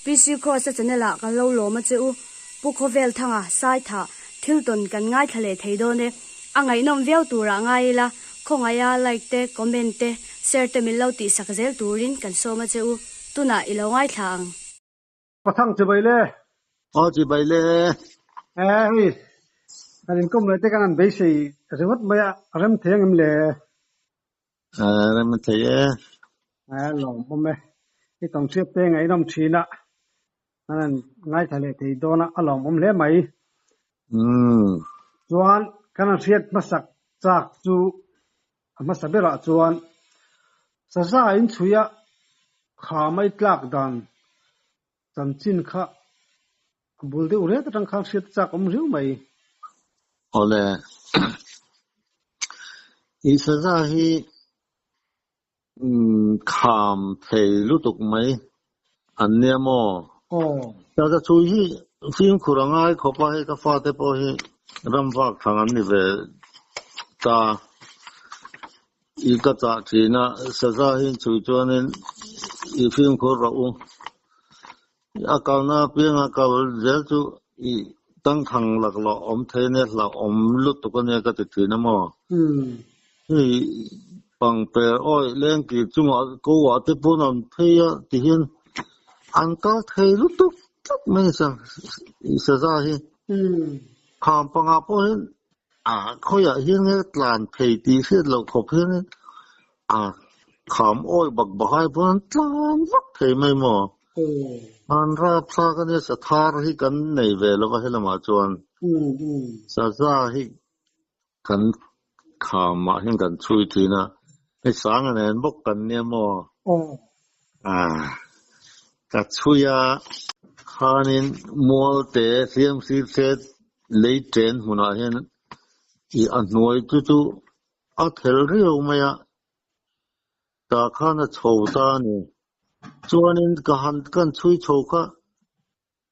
PC Kross-a channel ah kan lo lawm a che u. Pu Khawvel Thanga, Saithah, thil tawn kan ngaithla leh thei dawn e. A ngaihnawm viau turah ngai ila, khawngaiha like te, comment te, share te min lo tihsak zel turin kan sawm a che u. Tunah i lo ngaithla ang. Pathang chibai le. Aw chibai le. E hei kan inkawm leh te kan han beisei ringawt mai a, rem thei ang em le? E rem thei e. E lawmawm e. I tawnhriat te ngaihnawm thin a, kan han ngaithla leh thei dawn a, a lawmawm hle mai. Umm. Chuan kan han hriat hmasak chak chu a hmasa berah chuan saza inchhuia kha mai tlak dan chanchin kha a bul deuh ret atang khan hriat chak awm riau mai. Awle, i saza hi kham thei lutuk mai an nia maw? Aw. Saza chhui hi fimkhur a ngai khawp a, hei ka fate pawh hi ram vak thang an ni ve ta. I ka chah thin a, saza hi chhui chuanin i fimkhur rawh u. A kalna apianga kal zel chu i tangkhang laklawh awm thei ania, hlauhawm lutuk ania ka ti thin a maw? Hei pangper awi lengkir chungah ko ah te pawn an phei a ti hian an kal thei lutuk tlat mai a saza hi. Kham pangah pawh hian a khawiah hian nge tlan thei tih hriat loh khawp hian a kham awi bak bahai pawn an tlan vak thei mai maw? An rapthlak ania sathar hi kan nei ve lova helamah chuan saza hi kan khamah hian kan chhui thin a, hei sanga nen bawk kan nia maw? Ka chhui a khanin mualte hliam sir hret lei chen hmunah hian i a hnuai chu chu a thel riau mai a, tah khan a chho ta a ni. Chuanin ka han kan chhui chho kha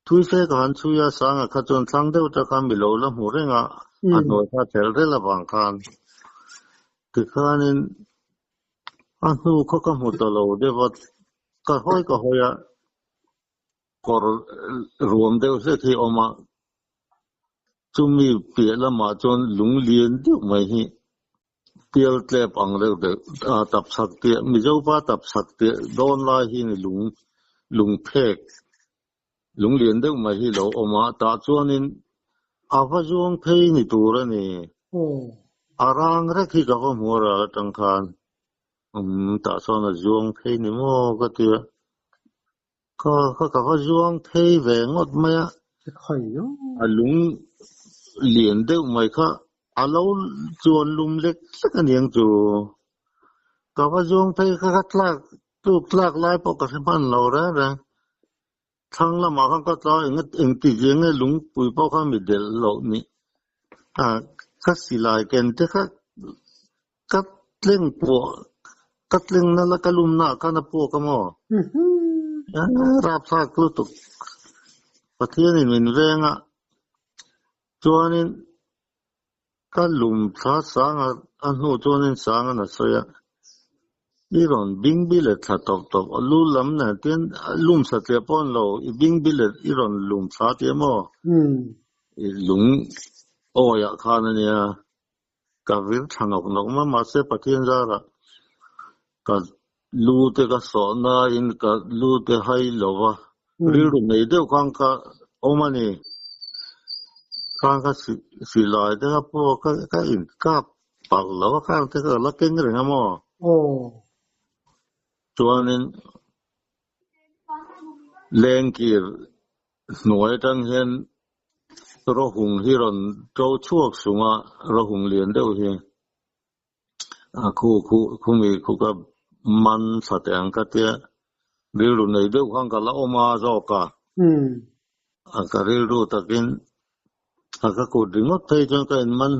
thui fe ka han chhui a, Sanga kha chuan thlang deuh ta khan mi lo la hmu reng a, a hnuai kha a thel rel avang khan tikhanin a hnu kha ka hmu ta lo deuh a, ka hawi ka hawi a. Kawr ruam deuh hlek hi a awm a, chumi piah lamah chuan lung lian deuh mai hi pial tlep ang deuh deuh a tap chhak tih Mizo pa tap chhak tih dawn lai hi ni lung lung phek lung lian deuh mai hi lo awm a, tah chuanin a va zuang phei ni tur a ni. A rang rek hi ka va hmu a ral atang khan umm tah chuan a zuang phei ni maw ka ti a. Ka ka ka va zuang phei ve ngawt mai a, a lung lian deuh mai kha a lo chuan lum lek lek a niang chu. Ka va zuang phei kha ka tlak tluk tlak lai pawh ka hre hman lo reng reng. Thlang lamah khan ka tla eng engtik eng nge lungpui pawh kha mi delh loh ni. A ka silai ken te kha Ka tleng pawh, ka tleng na la ka lum na ah khan a puak a maw? Rapthlak lutuk. Pathian in min veng a, chuanin ka lum thla sang a, a hnu chuanin sang a na sawi a, i rawn bing bilet thla tawp tawp, a lu lam nen tin lum satliah pawh a ni lo, i bing bilet i rawn lum thla tih a maw? I lung awi ah khan a nia. Ka vir thla nawk nawk mai mahse Pathian zarah ka lu te ka sawh nain ka lu te hai lo va, rilru nei deuh khan ka awm a ni. Khan ka silai te kha pawh ka inkap palh lo a, khang te kha ka la keng reng a maw? Chuanin lengkir hnuai atang hian Rawhung hi rawn to chhuak sung a, rawhung lian deuh hi a khu khu khumi khu ka man thla teh ang ka tia, rilru nei deuh khan ka la awm a zawk a, a ka rilru takin a ka kut ringawt phei chuan ka inman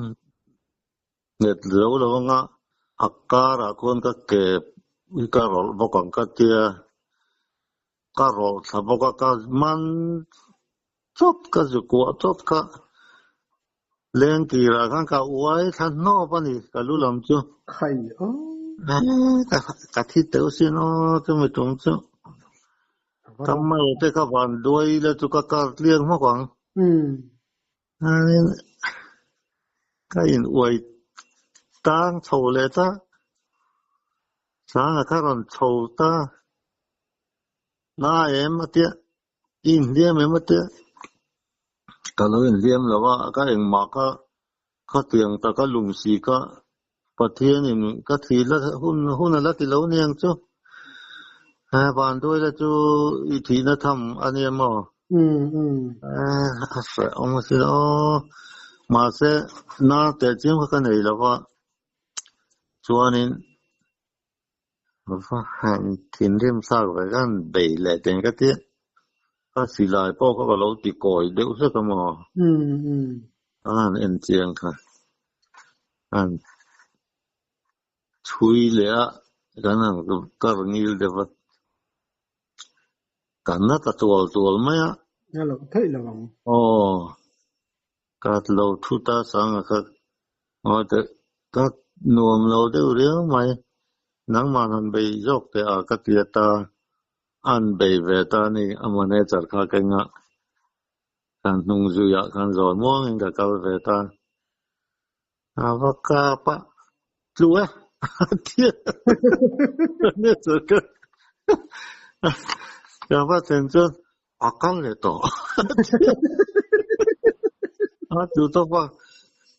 nghet zo lo anga a karah khuan ka ke hi ka rawlh bawk ang ka tia, ka rawlh thla bawk a, ka man chawt ka zu kuah chawt kha leng tirah khan ka uai thla hnawp a ni ka lu lam chu. Khai aw. Ka thi teuh sin aw chumi tum chu. Ka mal te ka van duai ila chu ka kar tliang hmawk ang. Ka in uai tang chho leh ta. Sanga kha rawn chho ta. Na em a tia, i inhliam em a tia. Ka lo inhliam lo a, ka engmah kha khatiang taka lum si kha Pathianin ka thih la hun hun a la ti lo niang chu. Van duai la chu i thihna tham a nia maw? A hreh awm a si aw. Mahse, na teh chiam kha ka nei lo va, chuanin va han thinrim thlak ve khan bei leh teng ka tia. Ka silai pawh kha ka lo ti kawi deuh hlek a maw? Ka han en chiang kha. Han chhui leh a, kan han kar ngil deuh a. Kan na ta tual tual mai a. A lo theih lo ang. Aw, ka lo thu ta sang a kha ngawi teh ka nuam lo deuh riau mai. Nangmah han bei zawk teh a ka ti a ta, an bei ve ta a ni a manager kha keng a. Kan hnung zuiah khan zawi muangin ka kal ve ta. A va kap a, tlu e a ti a. Manager ka ka va thlen chuan a kal leh tawh a ti a. A tlu tawp a,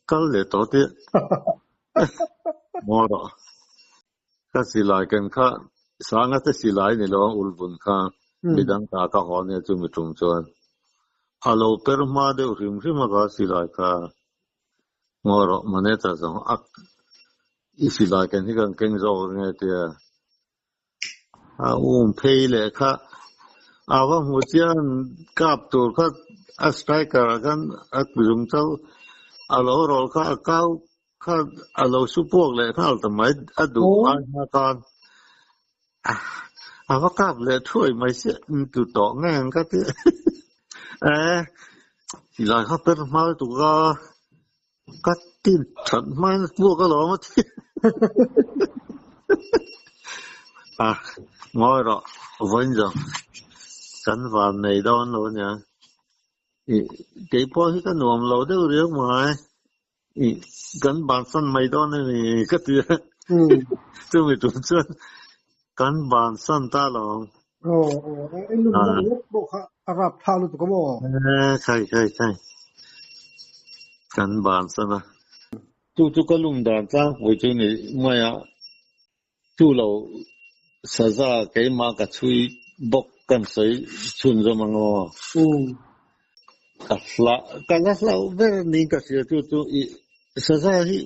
kal leh tawh tia. Maw rawh. Ka silai ken kha Sanga te silai ni lo ang ulvun kha midang ta ka haw nia chumi tum chuan a lo per hma deuh hrim hrim a ka silai kha ngaw rawh manager zawng a i silai ken hi kan keng zawk ange tia a um phei leh kha a va hmu chian kap tur kha a striker ah khan a zung chauh a lo rawl kha a kau Kha a lo su puak leh nghal ta mai a duh ai hma khan a va kap leh thuai mai chiah in tu tawh nge ang ka ti e silai kha per hma lutuk a ka tin that hma in a puak alawm a ti a ngawi rawh vawiin zawng kan van nei dawn lo ania keipawh hi ka nuam lo deuh riau mai. I kan bansan mai dawn a ni ka ti a, chumi tum chuan kan bansan ta lo ang. Aw aw, i lum na ngawt pawh kha a rap thlak lutuk a maw? Khai khai khai, kan bansan a. Chu chu ka lum dan tlangpui chu ni mai a, chu lo saza keimah ka chhui bawk kan sawi chhun zawm ang aw. Ka hla ka la hlauh ber niin ka hria chu chu i saza hi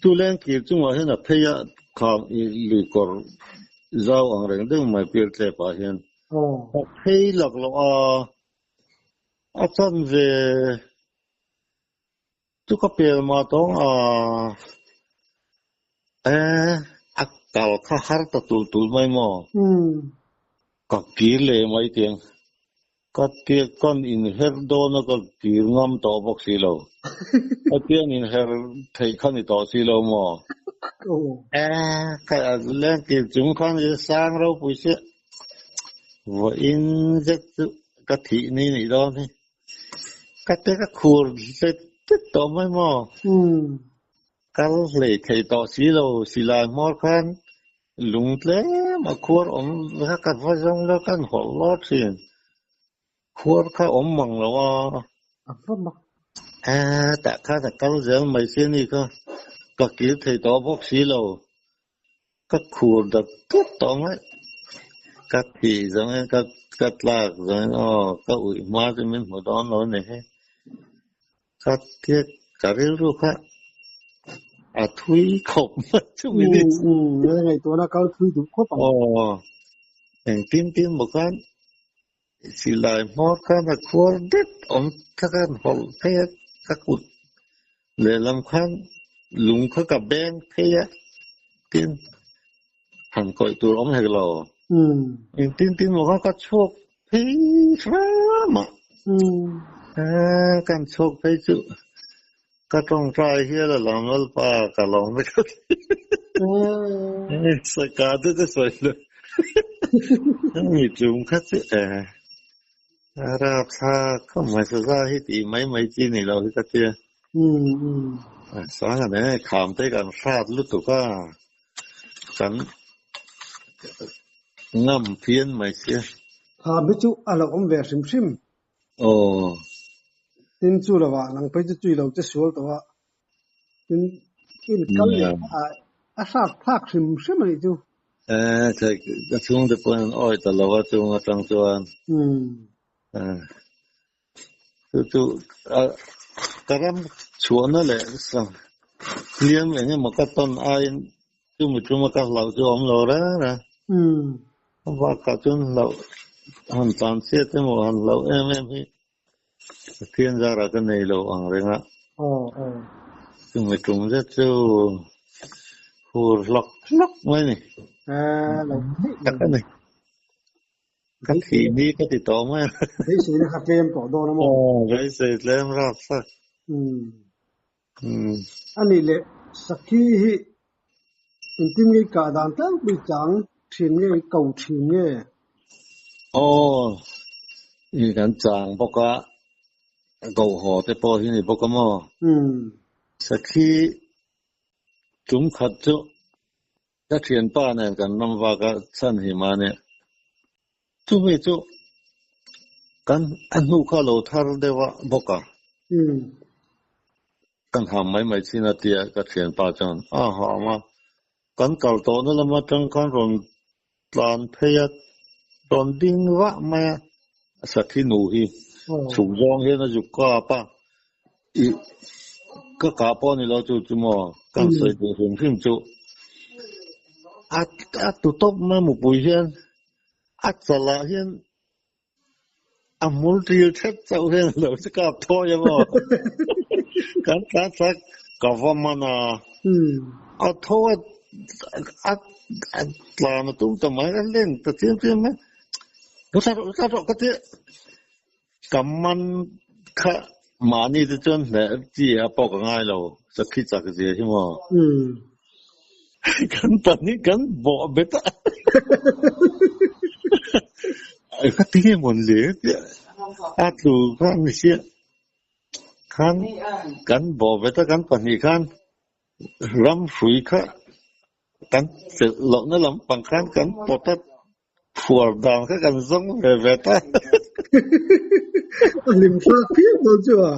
chu lengkir chungah hian a phei a kham i lui kawr zau ang reng deuh mai pial tlep ah hian a phei laklawh a a chanve Chu ka pel mah tawng a, e, a kal kha har ta tul tul mai maw? Ka kir leh mai tiang. Ka tia kan inher dawn a ka kir ngam tawh bawk si lo. Ka tiang inher theih kha ni tawh si lo maw? E, ka leng kir chung khan i sang ropui chiah. Vawiin zet chu ka thih ni nih dawn hi. Ka te ka khur hlet hlet tawh mai maw? Kal hlei thei tawh si lo, silai hmawr khan lung tlem a khuar awm kha ka va zawng lo kan hawlh lawr thin. Khuar kha awm mang lo a. A va mak. A tah khan a kal zel mai si a ni kha. Ka kir thei tawh bawk si lo. Ka khur dat dat tawh mai. Ka thih zawngin ka ka tlak zawngin aw ka uih hma chu min hmu dawn lo ni hi. Ka tia ka rilru kha a thui khawp mai chu mi ni. Umm umm ngaihtuahna kal thui duh khawp ang. Aw engtin tin maw khan silai hmawr khan a khuar det awm kha khan hawlh phei a ka kut Lehlam khan lung kha ka beng phei a, tin han kawih tur awm hek lo. Engtin tin maw kha ka chhuak phei hram a, kan chhuak phei chu ka tawngtai hial a lawm Lalpa ka lawm vek a ti. Saka te te sawi lo. Mi tum kha chu e rapthlak khawp mai saza hi tih mai mai chi ni lo hi ka tia. Sanga nen kham te kan hrat lutuk a, kan ngam phian mai sia. Kham hi chu a lo awm ve hrim hrim. Aw. Tin chu lovah nang phei chu chui lo che sual tawh a, tin in kal leh a a hrat thlak hrim hrim a nih chu. E, thei ka chhungte pawhin an awi ta lo a chung atang chuan. Chu chu ka ram chhuahna leh hliam eng emaw ka tawn aiin chumi tuma ka hlauh chu a awm lo reng reng. A bakah chuan hlauh han tlan chhiat emaw han hlauh em em hi Pathian zarah ka nei lo ang reng a. Chumi tum zet chu hur hlawk hlawk mai a ni. Tak a ni. Ka thih ni ka ti tawh mai a. Beiseina kha tlem tawh dawn a maw? Aw, beisei tlem rap sak. Umm. A nih leh, Sakhi hi engtin nge i kah dan tlangpui chang thin nge i ko thin nge? Aw, i kan chang bawk a, ko haw te pawh hi ni bawk a maw? Umm. Sakhi tum khat chu Ka thianpa nen kan ram vak a chhan hi mah nia. Chumi chu kan a hnu kha lo thar deuh a bawk a. Kan ham mai mai chin a tia ka thianpa chuan a ham a. Kan kal tawhna lam atang khan rawn tlan phei a, rawn ding vah mai a. Sakhi nu hi chhuk zawng hian a zuk kap a. I ka kah pawh a ni lo chu chu maw kan sawi duh hrim hrim chu a a tu tawp mai mupui hian a chalah hian a hmul ṭil ṭhet chauh hian a lo che kap thawi a maw kan tlan chak ka va man a a tho a a a tlan a tum ta mai a len ta chiam chiam mai lo thla rawh lo thla rawh ka ti Ka man kha mahni te chuan hneh chi a pawh ka ngai lo, sakhi chak zia hi maw. Kan pahnih kan bawh bet a. Ka ti nge mawn le tia a tlu kha a ni sia. Khan kan bawh bet a kan pahnih khan ram hrui kha kan chelh lohna lampang khan kan pawt a. Phuar dan kha kan zawng ve ve ta. A hlim thlak phian dawn chu a.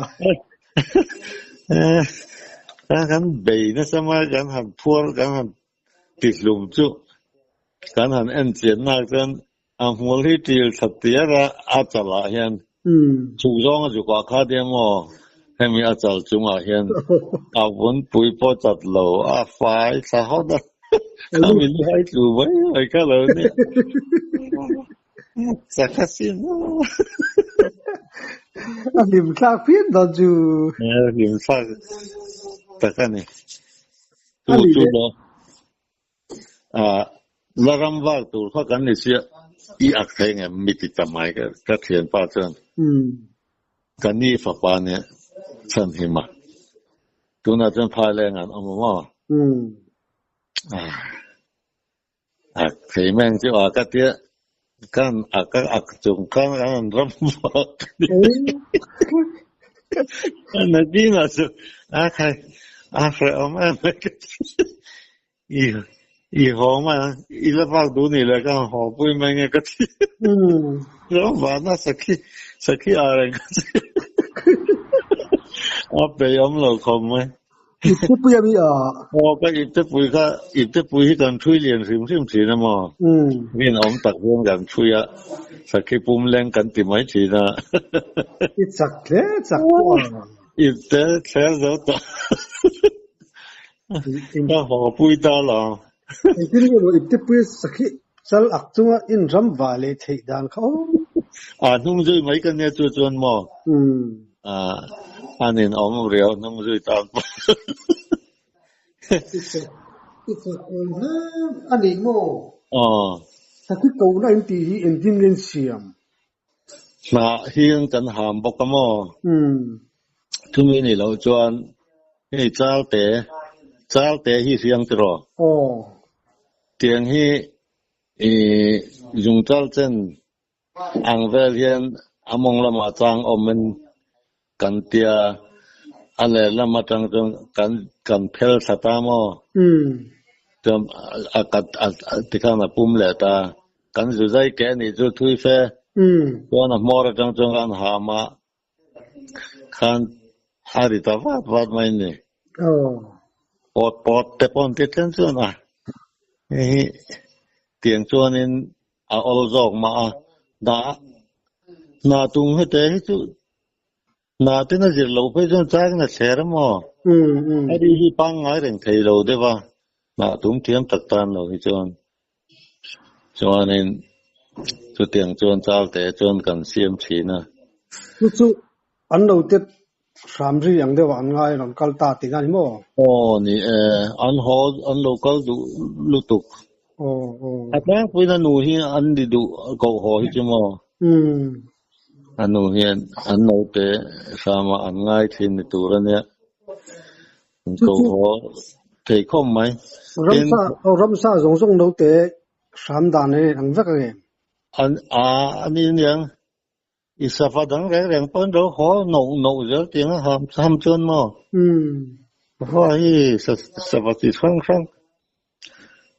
Kan bei nasa mai kan han phuar kan han ti hlum chu kan han en chian nak chuan a hmul hi ṭil that tiar a a chalah hian chhuk zawng a zukah kha tia maw hemi a chal chungah hian a vunpui pawh chat lo a fai thla hawt a. Kha min hai tlu mai mai kha lo nia. Chak a sin. A hlim thlak phian dawn chu. A hlim thlak tak a ni. Chu chu lo. A la ram vak tur kha kan ni sia. I ak thei ngem mi ti ta mai ka ka thian pa chuan. Ka ni fapa nia chhan him a. Tunah chuan phai leng an awm a maw? A thei meng chu a ka tia kan a ka ak chung khan kan an ram vak. Na dina chu a khai a hre awm em mai ka ti. I i haw mai a, i la vak duh ni le ka haw pui mai nge ka ti. Ram vana sakhi sakhi a reng ka ti. A peih awm lo khawp mai. Ipte pui a mi a? Aw ka ipte pui kha ipte pui hi kan thui lian hrim hrim thin a maw? Min awm tak hian kan thui a, sakhi pum leng kan ti mai thin a. I chak hle chak pawh a. Ipte thler zo tawh. Ka haw pui ta lo. Engtin nge maw ipte pui sakhi chal ak chunga in ram vah leh theih dan kha aw. A hnung zui mai ka nia chu chuan maw? A nin awm riau hnung zui tan pawh. I chak awm hle a nih maw? Aw. Sakhi kohna in tih hi engtin nge in siam? Hnah hian kan ham bawk a maw? Chumi nih loh chuan hei Chalte, Chalte hi hriang tiraw? Aw. Tiang hi I zungchal chen ang vel hian a mawng lamah chang awmin kan tia, a lehlam atang chuan kan kan phel thla ta maw? Chuan a kat a tikhan a pum leh ta. Kan zu zai ke anih chu thui fe. Chuan a hmawr atang chuan kan ham a, khan a ri ta vat vat mai a ni. Pawt pawt te pawh an ti tlem chuan a, hei hi tiang chuanin a awl zawk mah a, hna hna tum hete hi chu hna ten a zir loh phei chuan changin a thler a maw? A ri hi pangngai reng thei lo deuh a, hna tum thiam tak tan lo hi chuan. Chuanin chutiang chuan chalte chuan kan siam thin a. Chu chu an lo tet hram ri ang deuhah an ngai rawn kal ta tih na ni maw? Aw ni e, an haw an lo kal duh lutuk. Aw aw. A tlangpuiin a nu hi an ni duh koh haw hi chu maw? A nu hian an naute hramah an ngai thin ni tur a nia. An koh haw thei khawp mai. Ramsa aw ramsa zawng zawng naute hram dan hi ang vek ange. An a ani aniang i safa dang reng reng pawh an lo haw noh noh zel tiang a ham ham chuan maw? Safa hi safa chi hrang hrang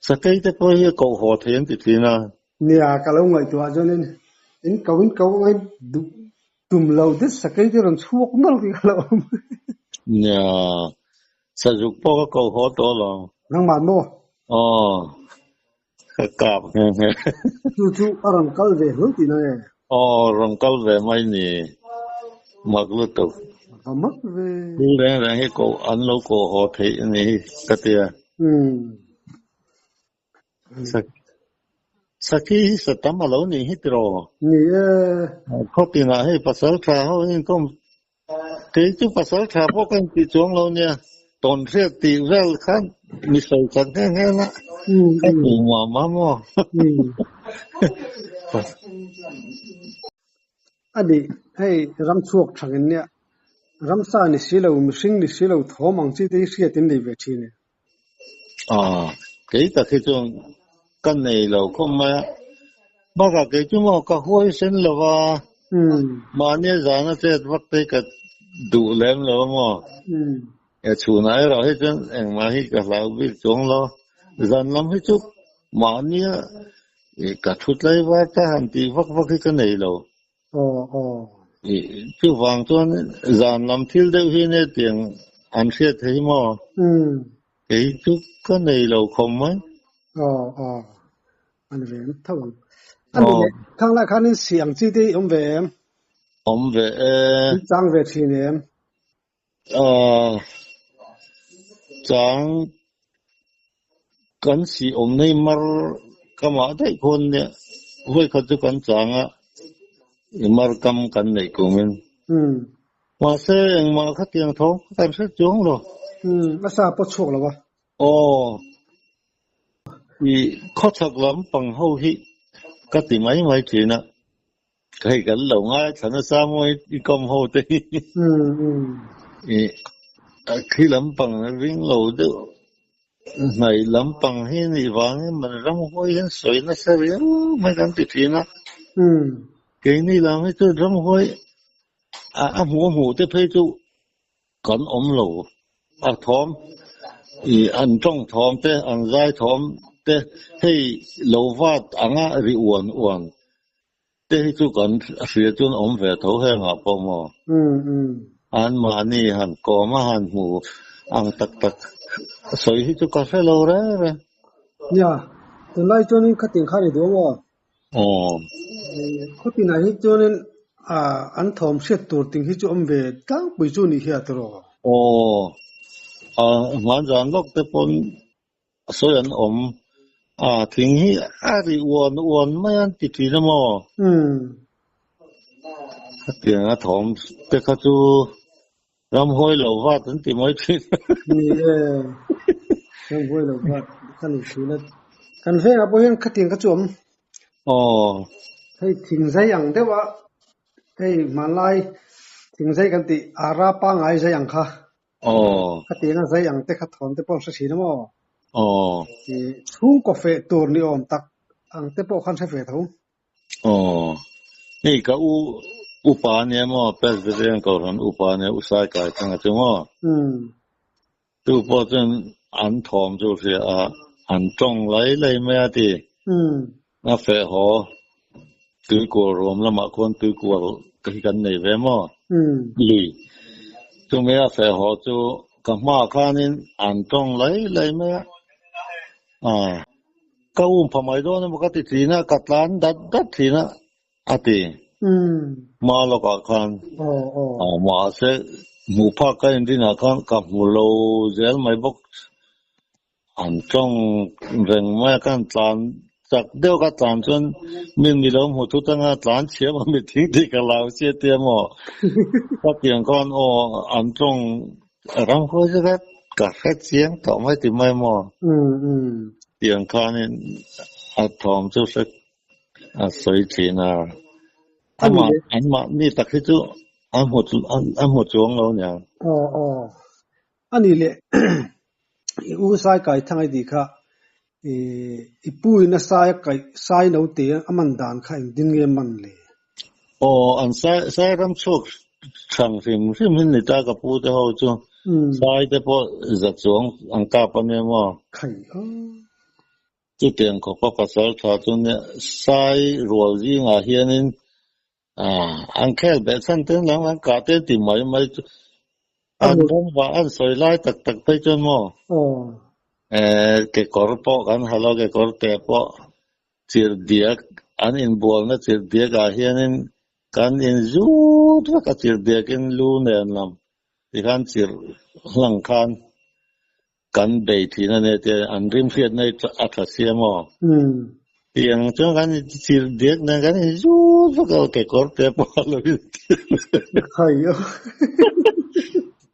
sakei te pawh hi a koh haw thei an ti thin a. Nia ka lo ngaihtuah chuanin in ko in ko angai duh tum lo te sakei te rawn chhuak nawlh tih ka lo awm. Nia sazuk pawh ka koh haw tawh lo. Nangmah maw? Aw. Ka kap nghe nghe. Chu chu a rawn kal ve hlawm tihna nge? Aw, rawn kal ve mai ni. Mak lutuk. Va mak ve. Thil reng reng hi koh an lo koh haw theih a ni hi ka ti a. Sakhi hi sa tam a lo nih hi tiraw? Ni e. Khaw tinah hei pasal tha ho hi inkhawm Kei chu pasal tha pawh ka intih chuang lo nia, tawn hriat tih vel khan mi sawi khat nghe nghe la, ka hmu mah mah maw? A nih, hei ram chhuak thangin nia, ramsa ni si lo, mihring ni si lo thawm ang chi te hi hriat in nei ve thin e. Aw, kei tak hi chuan ka nei lo khawp mai a, bakah kei chu maw ka huaisen lo va, mahnia zana chet vak te hi ka duh lem lo a maw, e chhunah erawh hi chuan engmah hi ka hlau bik chuang lo, zan lam hi chu mahnia ka thu tlai var ta han tih vak vak hi ka nei lo. Aw aw. I chuvang chuan zan lam thil deuh hi nia tiang an hriat thei maw? Kei chu ka nei lo khawm mai. Aw aw. An ve em tho ang. A ni leh thang lai khanin si ang chi te hi awm ve em? Awm ve e. In chang ve thin em? Aw chang kan si awm nei mar ka mah daih khawn nia vawi khat chu kan chang a i mar kam kan neih kumin mahse engmah khatiang tho kan hre chuang lo. A sa pawh chhuak lo a. Aw i khawchhak lampang ho hi ka ti mai mai thin a. Hei kan lo ngaithla nasa maw i kawm ho te hi. I khi lampang ring lo deuh hnaih lampang hi nih vangin man ramhuai hian sawi nasa riau mai kan ti thin a. Keini lam hi chu ramhuai a hmuh a hmuh te phei chu kan awm lo. A thawm i an tawng thawm te, an zai thawm te hei lo vat anga ri uan uan Te hi chu kan hria chuan awm ve tho hengah pawh maw? An mahni han kawm a han hmu ang tak tak sawi hi chu ka hre lo reng reng. Nia, tunlai chuanin khatin kha ni duh maw? Aw. Khawtinah hi chuanin an thawm hriat tur ting hi chu awm ve tlangpui chu nih hi a tiraw? Aw, a hmanzan lawk te pawn A sawi an awm a, thing hi a ri uan uan mai an ti thin a maw? Khatiang a thawm te kha chu ramhuai lo vat an ti mai thin. Ni e, ramhuai lo vat kha ni thin a. Kan vengah pawh hian khatiang kha chu awm. Aw. Hei thing zai ang deuh a, hei hmanlai thing zai kan tih ara pangngai zai ang kha. Aw. Khatiang a zai ang te kha thawm te pawh an hre thin a maw? Aw. I chhungkaw feh tur ni awm tak ang te pawh khan hre ve tho. Aw, hei ka u upa ania maw, Presbyterian Kohhran upa ania, U Saikai Thanga chu maw? Umm. Chu pawh chuan an thawm chu hria a, an tawng lai lai mai a ti. Umm. A feh haw, tuikual ruam lamah khuan tuikual hi kan nei ve maw? Umm. Lui. Chumi a feh haw chu ka hmaah khanin an tawng lai lai mai a. Aw. Ka um pha mai dawn emaw ka ti thin a, ka tlan dat dat thin a, a ti. Hma lawkah khan mahse hmuh phak ka inrinah khan ka hmu lo zel mai bawk. An tawng reng mai a, kan tlan chak deuh ka tlan chuan min mi lo hmu thut anga tlan chhiam a mi thing tih ka lau si a tia maw? Ka tiang khan aw an tawng Ramhuai chu ka ka hre chiang tawh mai ti mai maw? Tiang khanin a thawm chu hre a sawi thin a. Amah anmahni tak hi chu a hmu a hmu chuang lo nia. Aw aw. Ani leh i u sai kai thang i tih kha i i pu in a sai a kaih sai naute a man dan kha engtin nge man le? Aw an sai sai ram chhuak hrang hrim hrim hi ni ta ka pu te ho chu sai te pawh za chuang an kap a nia maw? Khai aw. Chutiang khawpa pasal tha chu nia sai rual zingah hianin An khel beh chhan ten lang an kah te ti mai mai chu an ram vah an sawi lai tak tak phei chuan maw kekawr pawh kan ha lo kekawr te pawh chirhdiak an inbualna chirhdiak ah hianin kan in zut vek a chirhdiak in lu nen lam tikhan chirh hlang khan Kan bei thin a nia tia an rim hriatna hi a tha sia maw? Tiang chuan kan chirh diak nen kan in zut vek a, kekawr te pawh a lo in tir Khai a.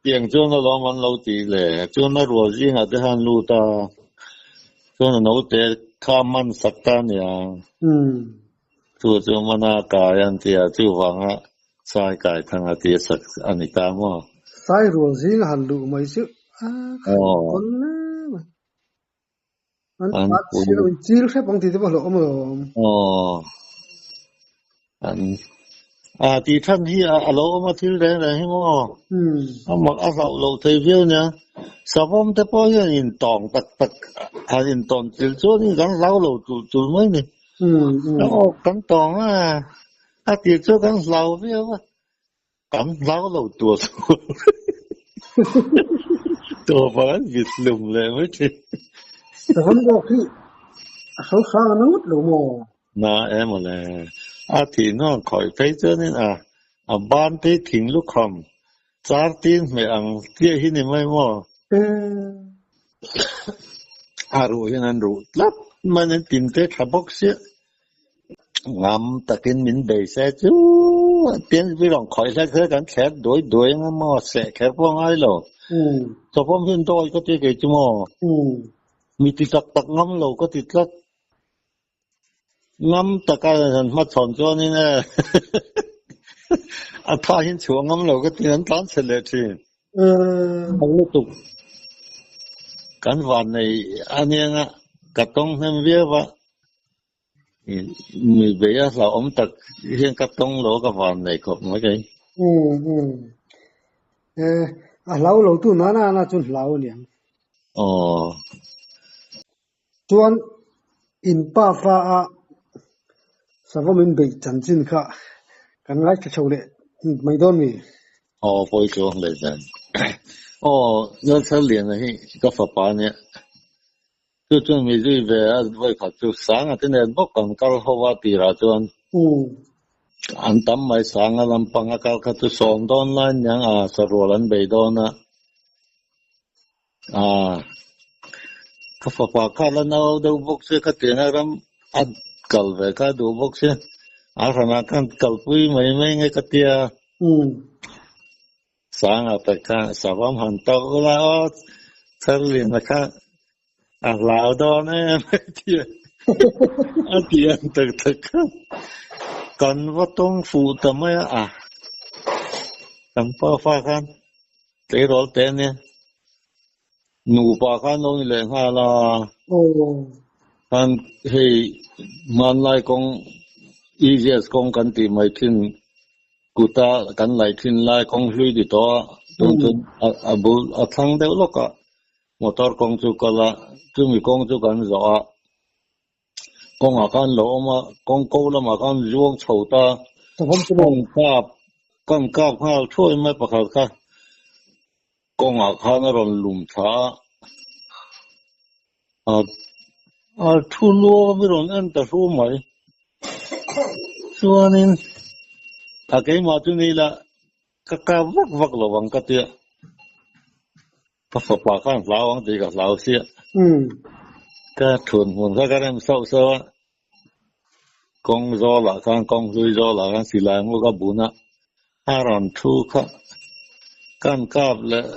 Tiang chuan alawm an lo ti le. Chuan a rual zingah te khan lut a, chuan a naute kha man sak ta a nia. Chu chu mana kai an ti a, chuvanga Sai kai thang a ti sak a ni ta maw? Sai rual zing a han luh mai chu a khan pawn le mai. An at si lo in chil hrep ang tih te pawh a hlauh awm alawm. Aw. An a tih than hi a lo awm a thil reng reng hi maw? A mak a hlauh loh thei viau nia. Savawm te pawh hian in tawng tak tak han in tawn chil chuan in kan hlau lo tulh tulh mai ni. Aw kan tawng a. A tir chu kan hlau viau a, kan hlau lo tur chu tawpa kan vit hlum leh mai thin. Savawm awk hi a hro hrang a na ngawt lo maw? Na em awle. A thih hnuah khawih phei chuanin a a ban phei thing lukham char tin hmeh ang chiah hi ni mai maw? A ruh hian an ruh tlat mai an tin te tha bawk sia. Ngam takin min bei se chu tin vi rawn khawih hlek hlek an thler duai duai anga maw seh kher pawh a ngai lo. Chawpawm hian dawi ka ti kei chu maw? Mi ti tak tak ngam lo ka ti tlat. Ngam taka han hmachhawn chuanin e a tha hian chhuah ngam lo ka ti an tlan chhe leh thin. Hau lutuk kan van nei anianga ka tawng hnem viau a. Mi bei a hlauhawm tak hian ka tawng lo ka van nei khawp mai kei. A hlau lo tu nana na chuan hlau aniang. Aw. Chuan in pa fa a savawm in beih chanchin kha kan ngaithla chho leh mai dawn mi? Aw pawi chuang leh zel. Aw Laltharliana hi ka fapa ania. Chu chuan mi zui ve a vawikhat chu Sanga te nen bawk an kal ho a tirah chuan an tam mai Sanga lampang a kal kha chu sawm dawn lai aniang a sarual an bei dawn a. Aaa ka fapa kha la nau deuh bawk se ka tiang a ram a kal ve kha a duh bawk se a hranah khan kalpui mai mai nge ka tia. Sanga te kha savam han tawk ula aw Charliana kha a hlau dawn em a tia a ti ang tak tak kha kan va tawng fuh ta mai a kan pa fa khan tleirawl te ania nupa khan lo ni leh nghal a. Aw. Khan hei hmanlai kawng easiest kawng kan tih mai thin kuta kan laih thin lai kawng hlui ni tawh a, tun chu a bul a thlang deuh lawk a motor kawng chu kal a, chumi kawng chu kan zawh a, kawngah khan lo awm a, kawng ko lamah khan zuang chho ta, kawng kap kan kap nghal thuai mai pakhat kha. Kawngah khan a rawn lum thla a, a thu luam i rawn en ta hru mai. Chuanin a keimah chu ni ila ka kap vak vak lo ang ka tia, ka fapa khan hlau ang tih ka hlau sia. Ka thun hmun kha ka rem sauh sauh a, kawng zawlah khan kawng hlui zawlah khan silai mu ka bun a, A rawn thu kha kan kap leh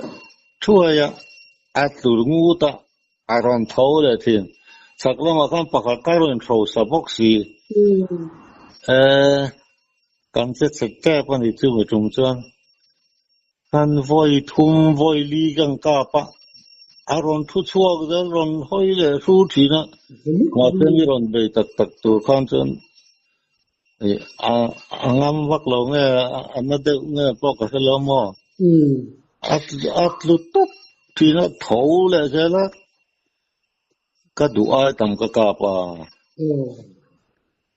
thuai a, a tlur ngut a, a rawn tho leh thin. Chhak lamah khan pakhat ka rawn hrosa bawk si. E, kan che chhe tep a ni chu mi tum chuan. Kan vawi thum vawi li kan kap a, a rawn thu chhuak zel rawn hawi leh hru thin a, mahse mi rawn bei tak tak tur khan chuan A ngam vak lo nge a na deuh nge pawh ka hre lo maw? A tlu tawp thin a, tho leh zel a, ka duh ai tam ka kap a.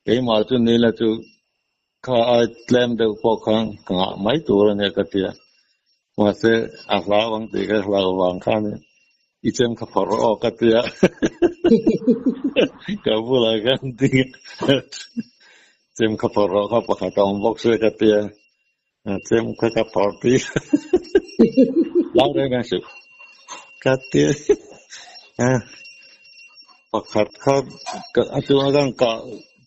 Keimah chu ni la chu kha ai tlem deuh pawh khan ka ngah mai tur a nia ka ti a. Mahse a hlau ang tih ka hlau vang khan i chem kha phawrh rawh aw ka ti a, ka bulah khan ding a chem kha phawrh rawh kha pakhat a awm bawk se ka ti a, chem kha ka phawrh tir hlau reng reng suh ka ti a, pakhat kha a chungah khan kah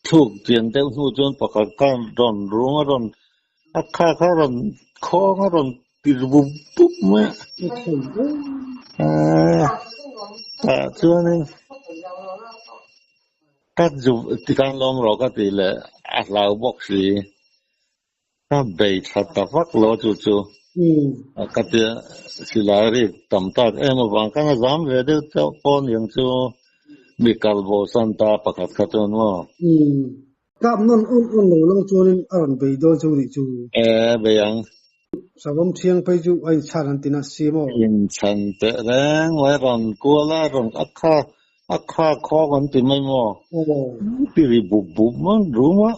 thluk chian deuh hnu chuan pakhat khan rawn rung a rawn A kha kha rawn khawng a rawn tir bup bup mai a. Tah chuanin ka zu tikhan lawm rawh ka tih leh a hlau bawk si. Ka bei tha ta vak lo chu chu ka tia silai rik tam tak em avang khan a zam ve deuh chauh pawh aniang chu mi kal bo san ta pakhat kha chuan maw. Kap nawn un un lo lang chuanin a rawn bei dawn chu nih chu. E, bei ang. Savawm thiang phei chu a inchhan an ti na si maw? Inchhan teh reng mai rawn kual a, rawn a kha a kha khawng an ti mai maw? Aw. Ti ri bup bup mai rum a.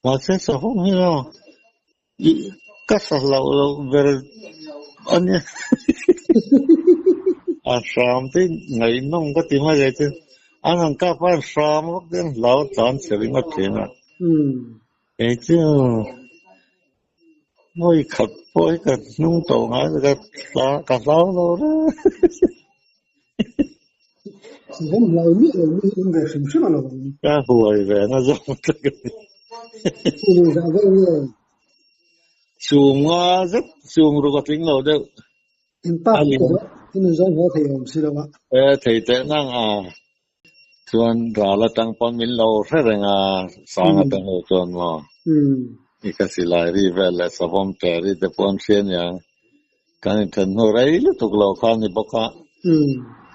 Mahse savawm hi maw i ka sa hlauh loh ber a nia. A hram te ngaihnawm ka ti mai chu an han kap a an hram vak te an hlau tlan chhe ringawt thin a. Kei chu vawi khat pawh hi ka hnung tawh ngai lo ka ka hlau lo reng. Savawm hlau miah lo mi awm ve hrim hrim a lo. Ka huai ve na zawng tak a ni. Kum engzah vel nge? Sum nga zet, sum ruk a tling lo deuh. In pa chu in inzawm haw thei awm si lo a. E, thei teh nang a. Chuan ral atang pawn min lo hre reng a, sang atang ho chuan maw. I ka silai ri vel leh savawm ṭe ri te pawh an hria aniang. Kan inthen hnu rei lutuk lo kha a ni bawk a.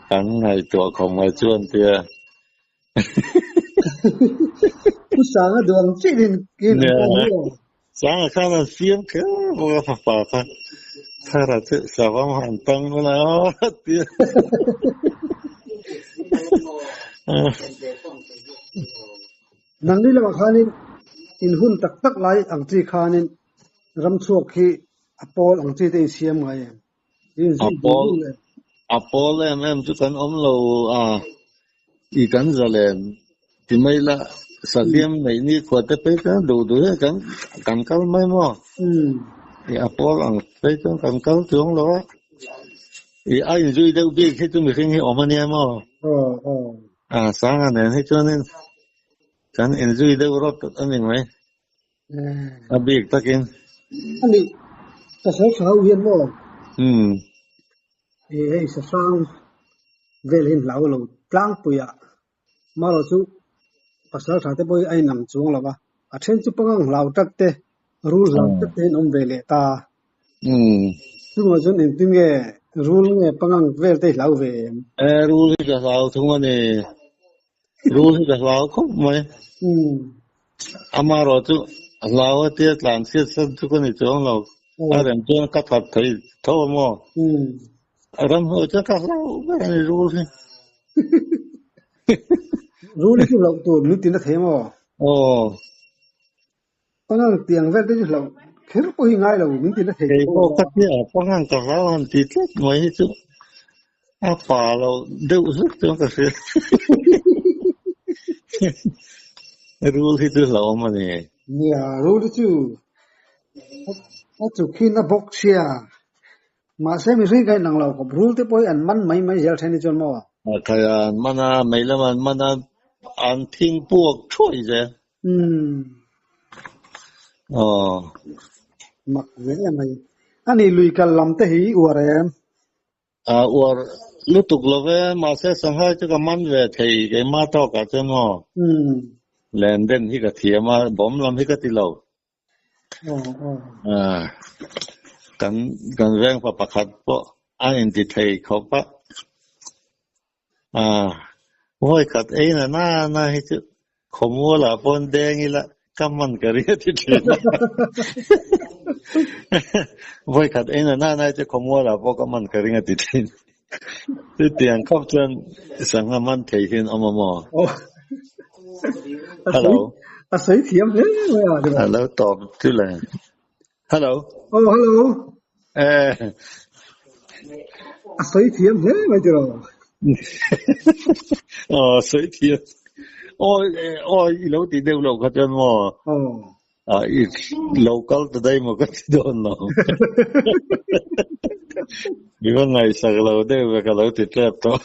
Kan ngaihtuah khawp mai chuan tia. Pu Sanga duh ang chiah in in an kawm hi aw. Sanga khan an fiam kher bawk a fapa kha Thara chu savam han tang ula aw tia. Nangni lamah khanin in hun tak tak lai ang chi khanin ramchhuak hi a pawl ang chi te in siam ngai em? A pawl a pawl em em chu kan awm lo a, i kan zalen ti mai la sahliam neih ni khua te phei chuan duh duh hian kan kan kal mai maw? I a pawl ang phei chuan kan kal chuang lo a, i a inzui deuh bik hi chu mihring hi awm a nia maw? A Sanga nen hi chuanin kan inzui deuh rawt a ni mai. A bik takin. A nih, pasal tha ho hian maw? E hei sahrang vel hi hlau lo tlangpui ah marawh chu pasal tha te pawh hi a inang chuang lo a, a then chu pangang hlau tak te, rul hlau tak te hi an awm ve leh ta. Chungah chuan engtin nge rul nge pangang vel te hi hlau ve em? E rul hi ka hlau thung a ni. Rul hi ka hlau khawp mai. Amaherawhchu hlau a tia tlan chhiat san chu ka ni chuang lo. A rem chuan ka that thei tho a maw? A ram hnuai chuan ka hlau ber a ni rul hi. Rul hi chu hlauh tur min ti na thei maw? Aw. Pangang tiang vel te chu hlauh kher pawh hi ngai lo min ti na thei Kei pawh ka tia pangang ka hlau han ti tlat mai hi chu a pa lo deuh hlek chuan ka hria. Rul hi chu hlauhawm a ni. Nia, rul hi chu a chukhin a bawk sia. Mahse mihring ka inang lo khawp, rul te pawh hi an man mai mai zel then hi chuan maw? A khai a, an man a, mei lamah an man a, an thing puak thuai zel. Umm. Aw. Mak ve em mai. Ani lui kal lam te hi uar em? A uar lutuk lo ve, mahse Shanghai chu ka man ve thei keimah tawkah chuan maw? Umm. Len den hi ka thiam a, bawm lam hi ka ti lo. Kan kan veng pa pakhat pawh a inti thei khawp a, vawi khat ei na na na hi chu khawmual ah pawn deng ila ka man ka ring a ti thin a, vawi khat ei na na na hi chu khawmual ah pawh ka man ka ring a ti thin. Chutiang khawp chuan sangha man thei hian awm a maw? Hello. A sawi thiam hle mai a. Hello tawp chu le. Hello. Oh hello. Eh. A sawi thiam hle mai tiraw. Oh sawi thiam. Oh oh i lo ti deuh loh kha chuan maw? Oh. Ah i lo kal ta daih maw ka ti dawn lo. Mi va ngaihsak lo deuh ve ka lo ti tep tawh.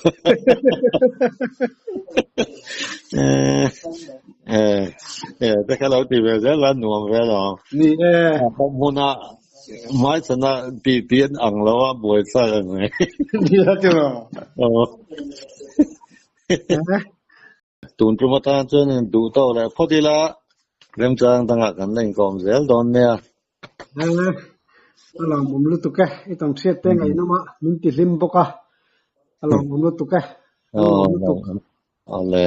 Eh eh eh te ka lo ti ve zel a nuam ve lo. Ni e. Hmuna hmaichhana ti ti an ang lo a buaithlak ang mai. Ni a ti lo. Aw. Tun tum atan chuan in duh tawk leh phawt ila, remchang dangah kan la inkawm zel dawn nia. Ee, a lawmawm lutuk e, i tawng hriat te ngaihnawm a, min ti hlim bawk a, a lawmawm lutuk e, a lawm lutuk. Awle.